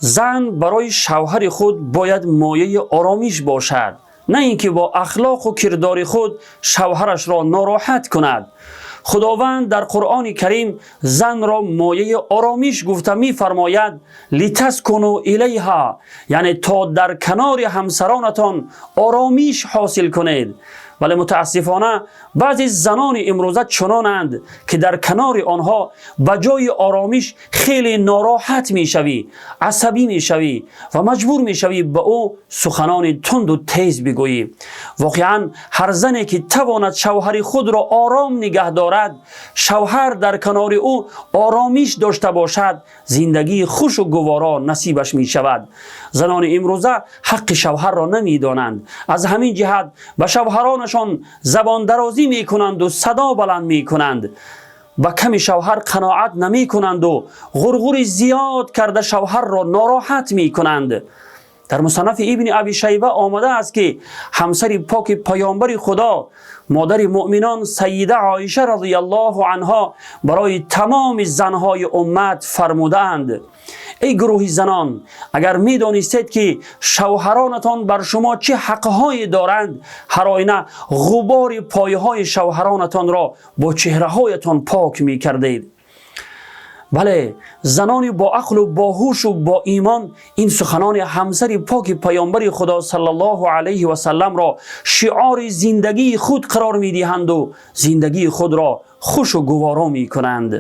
Зан барои шавҳари худ бояд мояи оромиш бошад, на ин ки бо ахлоқу кирдори худ шавҳарашро нороҳат кунад. Худованд дар Қуръони Карим занро мояи оромиш гуфта мефармояд: литаскуну илайҳа, яъне то дар канори ҳамсаронатон оромиш ҳосил кунед. Вале мутаассифона баъзе занони имрӯза чунонанд, ки дар канори онҳо ба ҷои оромиш хеле нороҳат мешавӣ, асабӣ мешавӣ ва маҷбур мешавӣ ба ӯ суханони тунду тез бигӯӣ. Воқеан, ҳар зане ки тавонад шавҳари худро ором нигаҳ дорад, шавҳар дар канори ӯ оромиш дошта бошад, зиндагии хушу гуворо насибаш мешавад. Занони имрӯза ҳаққи шавҳарро намедонанд. Аз ҳамин ҷиҳат ба шавҳаронашон забондарозӣ мекунанду садо баланд мекунанд, ба ками шавҳар қаноат намекунанду ғурғури зиёд карда шавҳарро нороҳат мекунанд. Дар Мусаннафи Ибни Аби Шайба омадааст, ки ҳамсари поки паёмбари Худо, модари муъминон, Сайида Оиша разияллоҳу анҳо барои тамоми занҳои уммат фармудаанд: эй гурӯҳи занон, агар медонистед, ки шавҳаронатон бар шумо чӣ ҳақҳое доранд, ҳар оина ғубори пойҳои шавҳаронатонро бо чеҳраҳоятон пок мекардед. Бале, занони бо ақлу боҳушу бо имон ин суханони ҳамсари поки паёмбари Худо саллаллоҳу алайҳи васалламро шиори зиндагии худ қарор медиҳанду зиндагии худро хушу гуворо мекунанд.